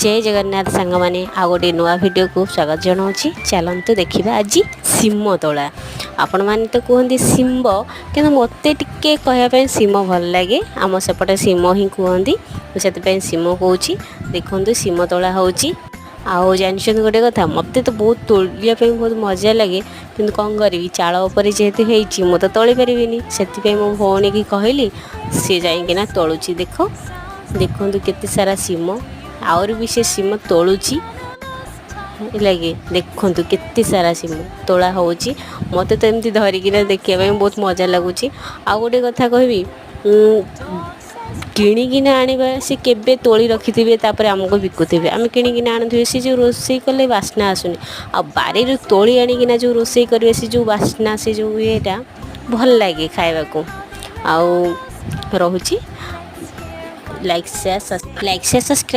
ଜୟ ଜଗନ୍ନାଥ ସାଙ୍ଗମାନେ, ଆଉ ଗୋଟେ ନୂଆ ଭିଡ଼ିଓକୁ ସ୍ୱାଗତ ଜଣାଉଛି। ଚାଲନ୍ତୁ ଦେଖିବା ଆଜି ଶିମ ତୋଳା। ଆପଣମାନେ ତ କୁହନ୍ତି ଶିମ୍ବ, କିନ୍ତୁ ମୋତେ ଟିକେ କହିବା ପାଇଁ ଶିମ ଭଲ ଲାଗେ। ଆମ ସେପଟେ ଶିମ ହିଁ କୁହନ୍ତି, ମୁଁ ସେଥିପାଇଁ ଶିମ କହୁଛି। ଦେଖନ୍ତୁ, ଶିମ ତୋଳା ହେଉଛି। ଆଉ ଜାଣିଛନ୍ତି ଗୋଟେ କଥା, ମୋତେ ତ ବହୁତ ତୋଳିବା ପାଇଁ ବହୁତ ମଜା ଲାଗେ, କିନ୍ତୁ କ'ଣ କରିବି, ଚାଳ ଉପରେ ଯେହେତୁ ହେଇଛି, ମୁଁ ତ ତୋଳି ପାରିବିନି। ସେଥିପାଇଁ ମୋ ଭଉଣୀକି କହିଲି, ସିଏ ଯାଇକିନା ତୋଳୁଛି। ଦେଖନ୍ତୁ କେତେ ସାରା ଶିମ। ଆହୁରି ବି ସେ ଶିମ ତୋଳୁଛି, ହେଲା କି? ଦେଖନ୍ତୁ, କେତେ ସାରା ଶିମ ତୋଳା ହେଉଛି। ମୋତେ ତ ଏମିତି ଧରିକିନା ଦେଖିବା ପାଇଁ ବହୁତ ମଜା ଲାଗୁଛି। ଆଉ ଗୋଟେ କଥା କହିବି, କିଣିକିନା ଆଣିବା, ସେ କେବେ ତୋଳି ରଖିଥିବେ, ତାପରେ ଆମକୁ ବିକୁଥିବେ। ଆମେ କିଣିକିନା ଆଣୁଥିବେ, ସେ ଯେଉଁ ରୋଷେଇ କଲେ ବାସ୍ନା ଆସୁନି। ଆଉ ବାରିରୁ ତୋଳି ଆଣିକିନା ଯେଉଁ ରୋଷେଇ କରିବେ, ସେ ଯେଉଁ ବାସ୍ନା, ସେ ଯେଉଁ ଇଏଟା ଭଲ ଲାଗେ ଖାଇବାକୁ। ଆଉ ରହୁଛି। Like, share, like, share, subscribe.